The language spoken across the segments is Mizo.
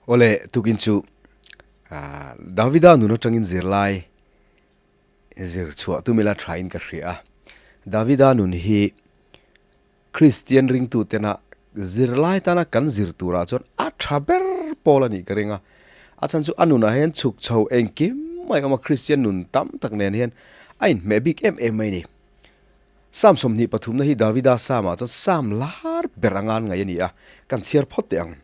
Awle tukin chu Davida nun atangin zirlai zir chhuah tum ila thain ka hria a. Davida nun hi Kristian ringtu tena zirlai tana kan zir turah chuan a tha ber pawl a nih ka ring a. A chhan chu a nunah hian chhuk chho engkim mai a awm a, Kristian nun tam tak nen hian a inhmeh bik em em mai a ni. Psalm 23 na hi Davida Psalm-ah chuan Psalm lar ber anga an ngaih a ni a, kan chhiar phawt teh ang.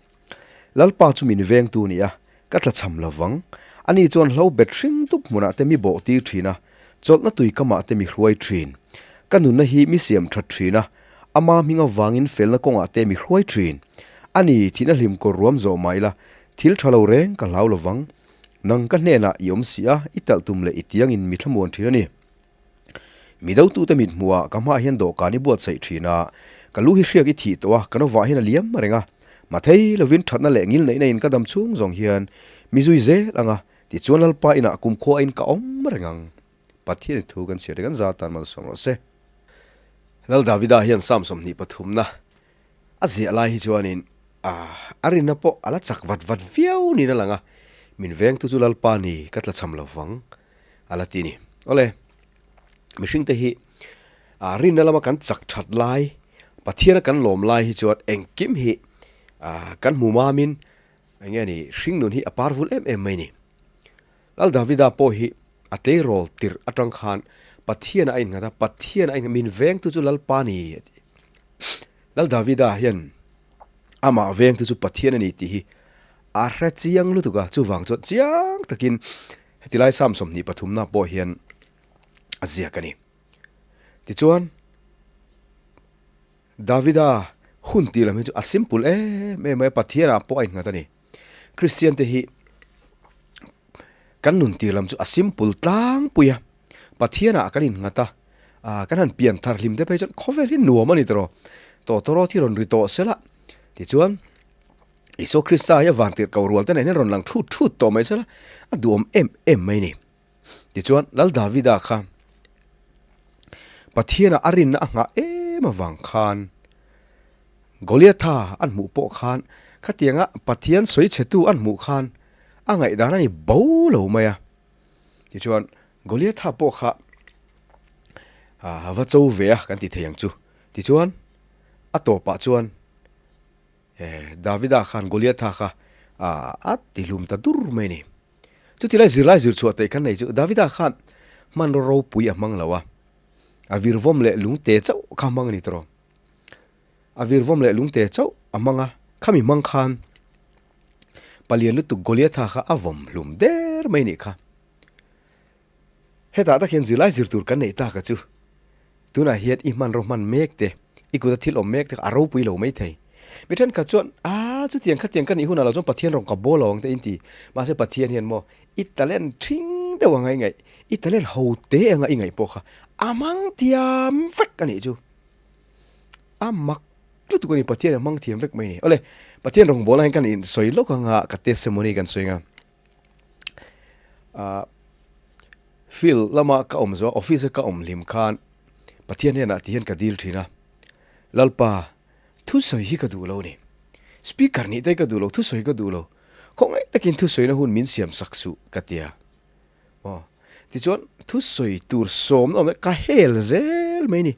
Lalpa chu min vengtu a ni a, ka tlachham lo vang. Ani chuan hlo bet hring dup hmunah te mi bawh tir thin a, chawlhna tui kamah te mi hruai thin. Ka nunna hi mi siam that thin a, ama hming avangin felna kawngah te mi hruai thin. Ani, thihna hlim kawr ruam zawh mah ila, thil tha lo reng ka hlau lo vang. Nang ka hnenah i awm si a, i talh tum leh i tiangin mi thlamuan thin a ni. Mi dotute mit hmuhah ka hmaah hian dawhkan i buatsaih thin a, ka lu hi hriak i thih tawh a, ka novah hian a liam reng a. Mathei lovin thatna leh ngil neihna in ka dam chhung zawng hian mi zui zel ang a, tichuan Lalpa inah kumkhua in ka awm reng ang. Pathian i thu kan chhiar te kan za tan malsawm rawh se. Lal Davida hian Psalm 23 na a ziah lai hi chuanin a rinna pawh a la chak vat vat viau niin a lang a, min vengtu chu Lalpa ni ka tlachham lo vang. A la ti a ni. Awle, mihringte hi rinna lama kan chak that lai, Pathiana kan lawm lai hi chuan engkim hi kan hmu mamin eng nge ni hringnun hi a par vul em em mai ni. Lal Davida pawh hi a tleirawl tirh atang khan Pathiana a innghat a, Pathiana a innghat, min vengtu chu Lalpa ni a ti. Lal Davida hian amah vengtu chu Pathian a ni tih hi a hre chiang lutuk a, chuvang chuan chiang takin Heti lai Psalm 23 na pawh hian a ziak a ni. Tichuan, Davida hun tih lam hi chu a simple em em mai a, Pathianah pawh a innghat a ni. Kristian te hi kan nun tih lam chu a simple tlangpui a, Pathianah kan innghat a, kan han pian thar hlim te phei chuan khawvel hi nuam a ni tawh, tawtawrawt hi rawn ri tawh sela. Tichuan, Isua Krista hi a van tirh ko rual te nen hian rawn lang thut thut tawh mai sela, a duhawm em em mai ni. Tichuan, Lal Davida kha Pathianah a rinna a nghah em avang khan Goliatha an hmuh pawh khan khatianga Pathian sawi chhetu an hmuh khan a ngaihdan a ni bo lo mai a. Tichuan, Goliatha pawh kha va cho ve a kan ti thei ang chu. Tichuan, a tawpah chuan Davida khan Goliatha kha a tihlum ta dur mai a ni. Chuti lai zirlai zir chhuah teh kan nei chu Davida khan hmanraw ropui a hmang lo a, a virvawm leh lungte chauh kha hmang a ni tawh. A virvawm leh lungte chauh a hmang a, khami hmang khan palian lutuk Goliatha kha a vawm hlum der mai a nih kha. Hetah tak hian zirlai zir tur kan neih tak a chu tunah hian i hmanraw hman mek te, i kuta thil awm mek te kha a ropui lo mai thei. Mi thenkhat chuan, Aa chutiang khatiang ka nih hunah lo chuan Pathian rawn ka bawl lo ang te in ti. Mahse Pathian hian maw i talent thing deuh anga i ngaih, i talent ho te anga i ngaih pawh kha a hmang thiam vek a nih chu. A mak lutuk a ni, Pathian a hmang thiam vek mai a ni. Awle, Pathian rawngbawlna hian kan insawi lawk anga ka testimony kan sawi anga. Ahh field lama ka awm zawh office a ka awm hlim khan Pathian hnenah ti hian ka dil thin a, Lalpa thusawi hi ka duh lo a ni, speaker nih te hi ka duh lo, thusawi ka duh lo, khawngaih takin thusawina hun min siam sak suh ka ti a, aw tichuan thusawi tur sawmna awm ka hel zel mai a ni,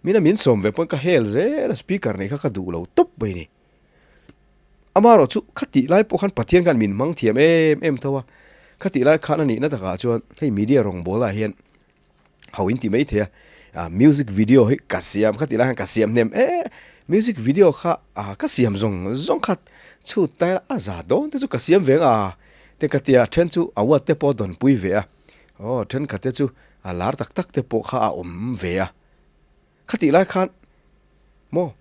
mina min sawm ve pawn ka hel zel a speaker nih kha ka duh lo tawp mai a ni. Amaherawh chu khatih lai pawh khan Pathian khan min hmang thiam em em tho a, khatih lai khan a nihna takah chuan hei media rawngbawlah hian ho in ti mai thei a, music video hi ka siam khatih lai khan ka siam hnem e, music video kha ka siam zawng zawng kha chhut tai a za dawn te chu ka siam ve ang a te ka tia then chu award te pawh a dawn pui ve a, aw thenkhat te chu a lar tak tak te pawh kha a awm ve a. Khatih lai khan maw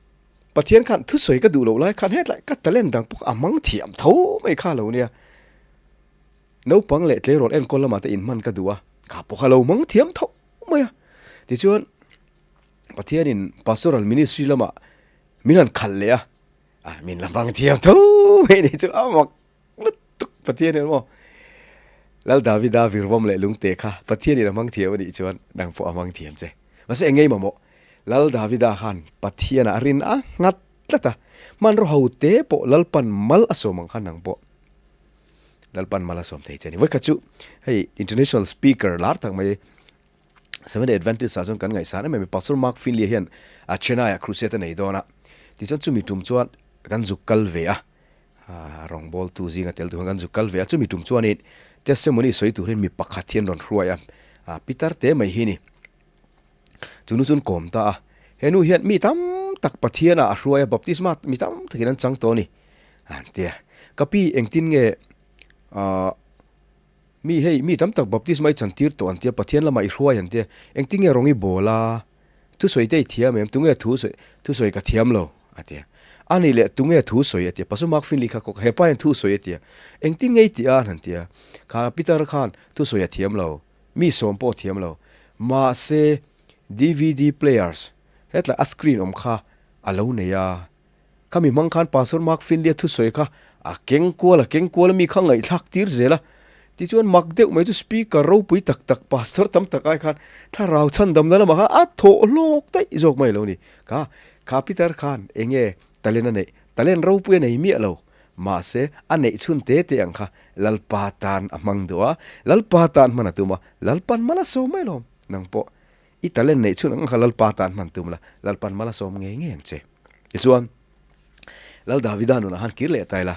Pathian khan thusawi ka duh loh lai khan hetlai ka talent dang pawh a hmang thiam tho mai kha lo nia. Naupang leh tleirawl enkawl lamah te inhman ka duh a, kha pawh kha lo hmang thiam tho mai a. Tichuan Pathianin pastoral ministry lamah min han khalh leh a, a min la hmang thiam tho mai ni chu a mak lutuk Pathianin maw Lal Davida virvawm leh lungte kha Pathianin a hmang thiam a nih chuan nang pawh a hmang thiam che. Mahse eng ngei mamawh Lal Davida khan Pathianah a rin a nghat tlat a, hmanraw ho te pawh Lalpan mal a sawm ang khan nang pawh. Lalpan mal a sawm thei che a ni. Vawikhat chu hei international speaker lar tak mai Seventh Day Adventist ah chuan kan ngaihsan em em a, Pastor Mark Finley hian a Chennai ah crusade a nei dawn a, tichuan chumi tum chuan kan zuk kal ve a, rawngbawltu zinga tel tur khan kan zuk kal ve a, chumi tum chuanin testimony sawi tur hian mi pakhat hian rawn hruai a, Peter te mai hi ni. Chunu chuan kawm ta a, henu hian mi tam tak Pathian ah a hruai a, baptisma mi tam takin an chang tawh a ni an ti a, ka pi engtin nge ahh mi hei mi tam tak baptisma i chan tir tawh an ti a, Pathian lamah i hruai an ti a, engtin nge rawng i bawl a, thusawi te i thiam em, tunge thu sawi thusawi ka thiam lo a ti a, a nih leh tunge thu sawi a ti a, Pastor Mark Finley kha kawk hepa hian thu sawi a ti a, engtin nge i tih a an han ti a, kha Peter khan thusawi a thiam lo. Mi sawm pawh thiam lo. Mahse, dvd players hetlai a screen awm kha a lo nei a. Khami hmang khan Pastor Mark Finley-a thusawi kha a keng kual a keng kual a mi kha ngaihthlak tir zel a. Tichuan mak deuh mai chu speaker ropui tak tak pastor tam tak ai khan thlarau chhandamna lamah khan a thawh hlawk daih zawk mai lo ni. Kha kha Peter khan enge talent a neih? Talent ropui a nei miah lo. Mahse, a neih chhun te te ang kha Lalpa tan a hmang duh a, Lalpa tan hman a tum a, Lalpan mal a sawm mai lawm. Nang pawh i talent neih chhun ang kha Lalpa tan hman tum la, Lalpan mal a sawm ngei ngei ang che. Tichuan, Lal Davida nunah khan kir leh ta ila,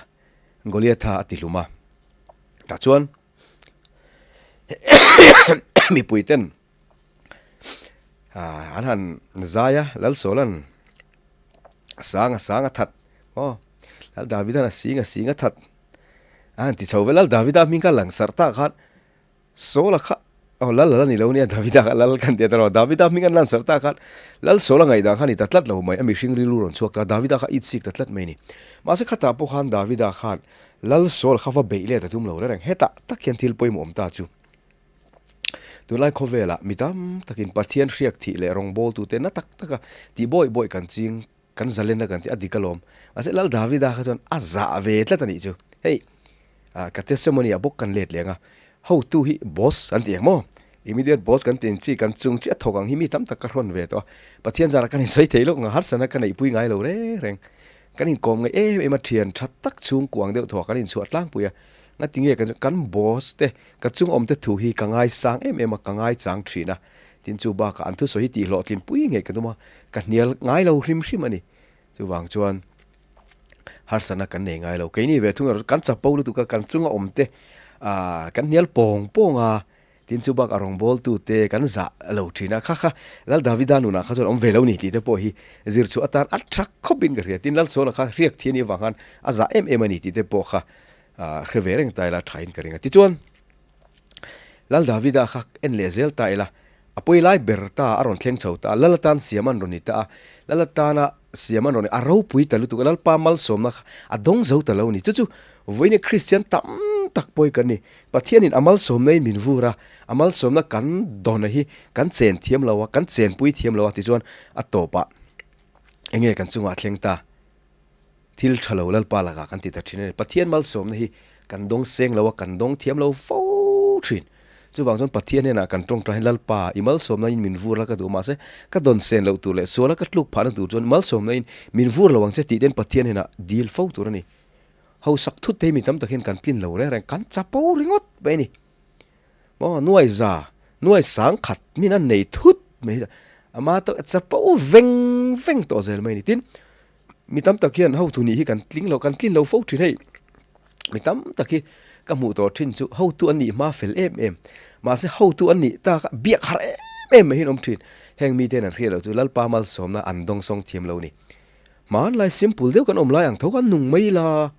Goliatha a ti hlum a. Tah chuan mipui ten an han zai a, Lalsawla'n a sang a sang a that aw, Lal Davida'n a sing a sing a that a han ti chho vel a, Lal Davida hming kha lang sarh tak khan Sawla kha aw Lal a la ni lo nia Davida kha Lal kan ti a tawh Davida hming an lan sarh tak khan Lal Sawla ngaihdan kha a ni ta tlat lo mai a mihring rilru rawn chhuak ta Davida kha it sik ta tlat mai a ni. Mahse khatah pawh khan Davida khan Lal Sawla kha va beih let a tum lo reng reng hetah tak hian thil pawimawh awm ta chu. Tunlai khawvelah mi tam takin Pathian hriak thih leh rawngbawltute na tak taka tih bawi bawi kan ching, kan zalenna kan tih a dik alawm. Mahse Lal Davida kha chuan a zah ve tlat a nih chu. Hei ka testimony ah bawk kan let leng a, hotu hi boss an ti ang maw? Immediate boss kan tin chi kan chung chiah thawk ang hi mi tam tak ka hrawn ve tawh a. Pathian zarah kan insawi thei lawk ang a, harsatna ka neihpui ngai lo reng reng. Kan inkawm ngaih em em a, thian tha tak chhungkuang deuh thawh kan inchhuah tlangpui a. Ngatinge kan kan boss te Ka chung awmte thu hi ka ngaisang em em a, ka ngaichang thin a. Tin chu bakah an thusawi hi tih hlawhtlin pui ngei ka tum a, ka hnial ngai lo hrim hrim a ni. Chuvang chuan harsatna kan nei ngai lo. Keini ve thung erawh chu kan chapo lutuk a, kan chunga awmte ah kan hnial pawng pawng a, tin chu bakah rawngbawltute kan zah lo thin a. Kha kha Lal Davida nunah kha chuan awm ve lo ni tih te pawh hi zir chhuah atan a tha khawpin ka hria. Tin Lalsawla kha hriak thi a nih avang khan a zah em em a ni tih te pawh kha hre ve reng ta ila thain ka ring a. Tichuan, Lal Davida kha en leh zel ta ila, a pawi lai ber ta a rawn thleng chho ta a, Lal atan siam an rawn ni ta a, Lal atana siam an rawn ni, a ropui ta lutuk a, Lalpa malsawmna kha a dawng zo ta lo a ni. Chu chu vawiin Kristian tam tak pawi kan ni. Pathianin a malsawmna in min vur a, a malsawmna kan dawna hi kan chen thiam lo a, kan chenpui thiam lo a, tichuan a tawpah enge kan chungah a thleng ta. Thil tha lo Lalpa lakah kan ti ta thin a ni. Pathian malsawmna hi kan dawng seng lo a, kan dawng thiam lo fo thin. Chuvang chuan Pathian hnenah kan tawngtai hian Lalpa, i malsawmna in min vur la ka duh mahse ka dawn sen loh tur leh suala ka tluk phahna tur chuan malsawmna in min vur lo ang che tih ten Pathian hnenah dil fo tur a ni. Hausak thut te hi mi tam tak hian kan tlin lo reng reng, kan chapo ringawt mai a ni. Maw nuai za, nuai sang khat min an nei thut mai hi ama tawh chapo veng veng tawh zel mai a ni. Tin, Mi tam tak hian hotu nih hi kan tling lo, kan tlin lo fo thin hei. Mi tam tak hi ka hmuh tawh thin chu hotu an nih hma fel em em. Mahse hotu an nih tak a biak har em em mai hi an awm thin. Heng mite hian an hriat loh chu Lalpa malsawmna an dawngsawng thiam lo ni. Hmanlai simple deuh kan awm lai ang tho khan nung mai ila.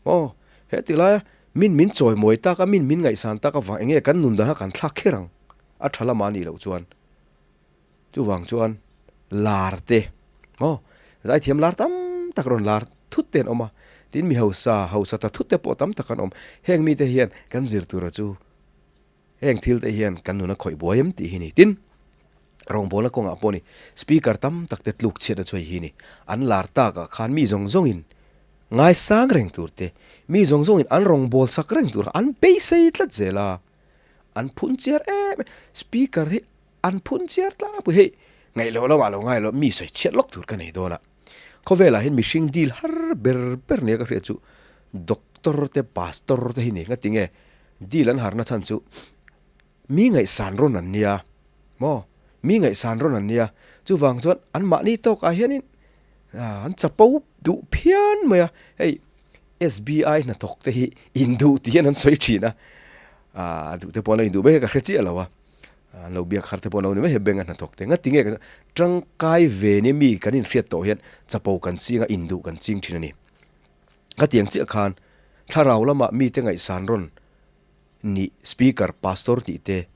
Aw, heti laia min min chawimawi tak a, min min ngaihsan tak avang enge kan nun dan kha kan thlak kher ang. A tha lama nih loh chuan. Chuvang chuan lar te maw zaithiam lar tam tak rawn lar thut te an awm a, tin mi hausa hausa ta thut te pawh tam tak an awm. Heng mite hian kan zir tura chu heng thil te hian kan nuna khawih buai em tih hi ni. Tin, rawngbawlna kawngah pawh ni speaker tam tak te tluk chhiatna chu hei hi ni. An lar takah khan mi zawng zawngin ngaisang reng tur te, mi zawng zawngin an rawngbâwl sak reng tur an beisei tlat zel a, an phun chiar em em. Speaker hi An phun chiar tlangpui hei ngaih loh lamah lo ngai lo mi sawi chhiat lawk tur ka nei dawn a. Khawvelah hian mihring deal har ber ber nia ka hriat chu doctor. Doctor te Pastor te hi ni nga tinge deal an harna chhan chu mi ngaihsan rawn an nia maw mi ngaihsan rawn an nia chuvang chuan an mahni tawk ah hianin an chapo duh phian mai a hei SBI hnathawk te hi induh tih hian an sawi thin a a duh te pawh an lo induh mai ka hre chiah lo a an lo biak har te pawh an lo ni mai he bank a hnathawk te nga tinge tangkai ve nia mi kan inhriat tawh hian chapo kan ching a induh kan ching thin a ni. Khatiang chiah khan thlarau lamah mite ngaihsan rawn nih Speaker, Pastor tih te,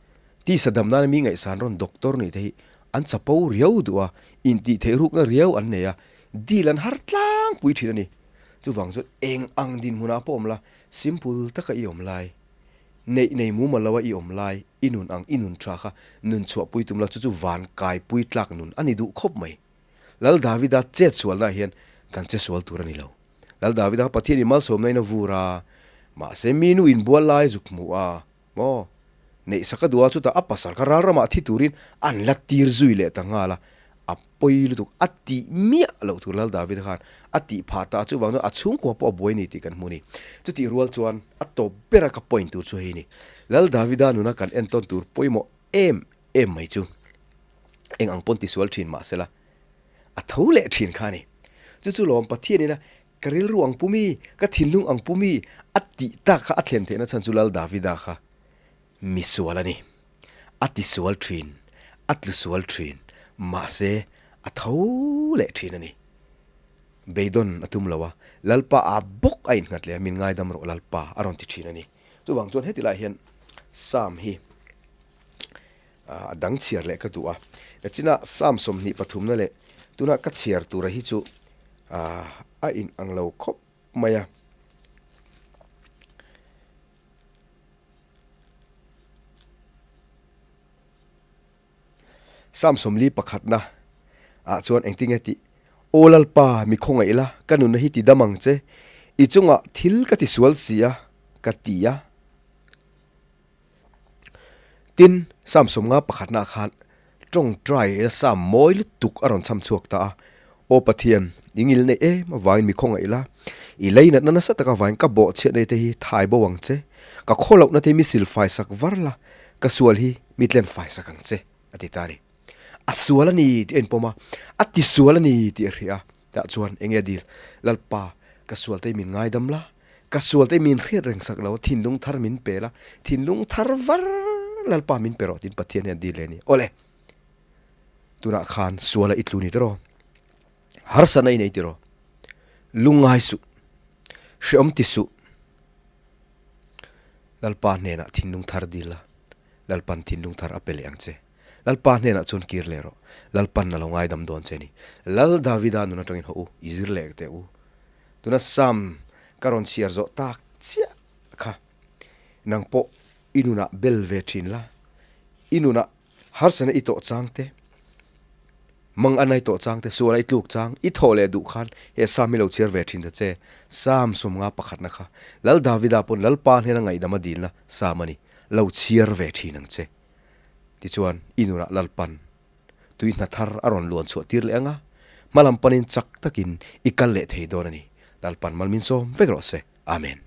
tisa dam nana mi ngaihsan rawn Doctor nih te hi an chapo riau duh a, intih theih rukna riau an nei a, deal an har tlangpui thin a ni. Chuvang chuan eng ang dinhmunah pawh awm la, simple taka i awm lai, neih nei mumal loa i awm lai, i nun ang i nun tha kha nun chhuahpui tum la, chu chu van kaipui tlak nun a ni duh khawp mai. Lal Davida chet sualnaah hian kan che sual tur a ni lo. Lal Davida kha Pathianin malsawmna in a vur a, mahse mi nu inbual lai zuk hmuh a, maw? Neih sak a duh a, chutah a pasal kha ral ramah thi turin an la tir zui leh ta nghal a, a pawi lutuk, a tih miah loh tur Lal Davida khan a tih phah ta a, chuvang chuan a chhungkua pawh a buai ni tih kan hmu a ni. Chutih rual chuan a tawp bera ka point tur chu hei a ni, Lal Davida nuna kan entawn tur pawimawh em em mai chu eng ang pawn tisual thin mah sela a tho leh thin kha a ni. Chu chu lawm Pathian ina ka rilru ang pumi, ka thinlung ang pumi a tih tak kha a thlen theihna chhan chu Lal Davida kha misual a ni. A tisual thin, a tlusual thin, mahse a tho leh thin a ni. Beidawn a tum lo a, Lalpa a bawk a innghat leh a, min ngaidam rawh Lalpa a rawn ti thin a ni. Chuvang chuan heti lai hian Psalm hi a dang chhiar leh ka duh a. China Psalm 23 na leh tuna ka chhiar tura hi chu a in ang lo khawp mai a. Psalm 41 na ah chuan engtinge tih Aw Lalpa mi khawngaih la ka nunna hi ti dam ang che i chungah thil ka ti sual si a ka ti a. Tin, Psalm 50 pakhatnaah khan tawngtai nasa mawi lutuk a rawn chham chhuak ta a. Aw Pathian, i ngil neih em avangin mi khawngaih la, i leinatna nasa tak avangin ka bawhchhiat nei te hi thai bo ang che, ka khawlohna te hi mi silfai sak var la, ka sual hi mi tlen fai sak ang che, a ti ta a ni. A sual a ni tih a inpawm a, a ti sual a ni tih a hria a. Tah chuan eng nge a dil? Lalpa, ka sual te hi min ngaidam la, ka sual te hi min hriat reng sak lo, thinlung thar min pe la, thinlung thar var Lalpa min pe rawh tiin Pathian hian a dil leh a ni. Awle! Tunah khan suala i tlu ni tiraw? Harsatna i nei tiraw? Lungngai suh, hreawm ti suh. Lalpa hnenah thinlung thar dil la, Lalpan thinlung thar a pe leh ang che. Lalpa hnenah chuan kir leh rawh. Lalpan a lo ngaidam dawn che a ni. Lal Davida nun atangin haw u, i zir leh teh u. Tuna Psalm ka rawn chhiar zawh tak chiah kha nang pawh i nunah bel ve thin la, i nunah harsatna i tawh chang te, mang a nai tawh chang te, sual a i tluk chang, i thawh leh duh khan he Psalm hi lo chhiar ve thin ta che. Psalm 51 na kha Lal Davida pawn Lalpa hnena ngaihdam a dilna Psalm a ni. Lo chhiar ve thin ang che. Tichuan, i nunah Lalpan tui hna thar a rawn luan chhuah tir leh ang a, hma lam panin chak takin i kal leh thei dawn a ni. Lalpan mal min sawm vek rawh se. Amen.